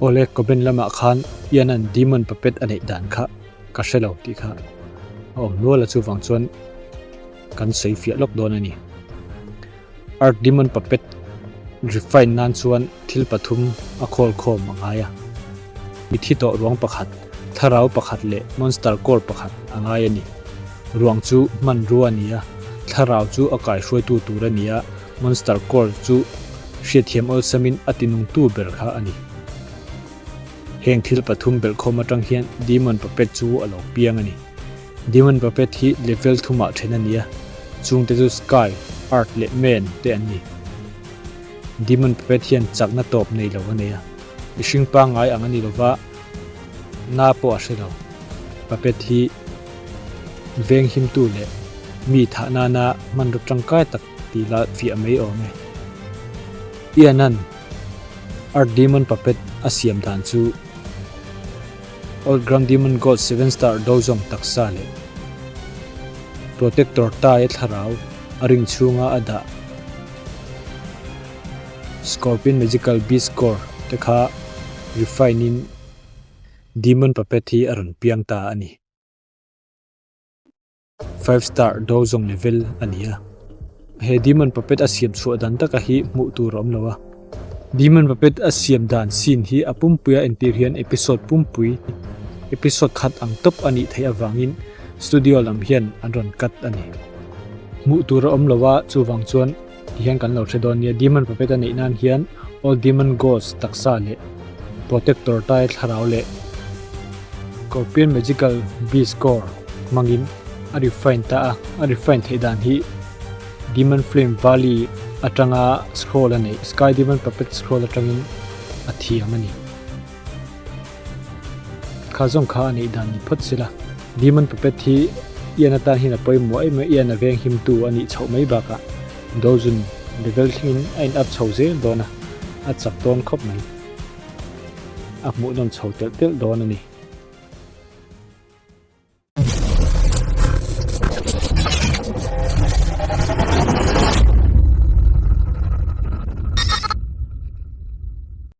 Awle, comment lamah khan Ian-a'n Demon Puppet a neih dan kha ka hre lo tih kha a awm nual a, chuvang chuan kan sawi fiah lawk dawn a ni. Earth Demon Puppet refine nan chuan thil pathum a khawl khawm a ngai a, mithi tawh ruang pakhat, thlarau pakhat leh monster core pakhat a ngai a ni. Ruang chu hmanrua a ni a, thlarau chu a kaihruaitu tur a ni a, monster core chu hriatthiam awlsamin a tinungtu ber kha a ni. Heng thil pathum belhkhawm atang hian Demon Puppet chu a lo piang a ni. Demon Puppet hi level thumah then a ni a, chungte chu Sky, Earth leh Man te an ni. Demon Puppet hian chakna tawp nei lo a nei a, mihring pangngai ang a ni lova, na pawh a hre lo. Puppet hi venghimtu leh mi thah nana hmanraw tangkai tak tih la fiah mai awm e. Ian-a'n Earth Demon Puppet a siam dan chu Old Ground Demon God Seven Star Dozong taksa leh Protector Tai thlarau a ring chhunga a dah Scorpion Magical Beast Core te kha refine in Demon Puppet hi a rawn piang ta a ni. Five star dozong level a ni a. He Demon Puppet a siam chhuah dan taka hi hmuh tur a awm lo a. Demon Puppet a siam dan scene hi a pumpui a entir hian episode pumpui episode khat ang tawp a nih theih avangin studio lam hian an rawn cut a ni. Hmuh tur a awm lo a, chuvang chuan ti hian kan lo hre dawn nia. Demon Puppet a neih nan hian Old Demon Ghost taksa leh Protector tai thlarau leh Scorpion Magical Beast Core hmangin a refine ta a, a refine theih dan hi Demon Flame Valley atanga scroll a neih, Sky Demon Puppet scroll atangin a thiam a ni. Kha zawng kha a neih dan ni phawt sela, Demon Puppet hi Ian atan hian a pawimawh em a, Ian a veng himtu a nih chhoh mai bakah Dozun level thlengin a in up chho zel dawn a, a chak dawn khawp mai. A hmuhnawm chho telh telh dawn a ni.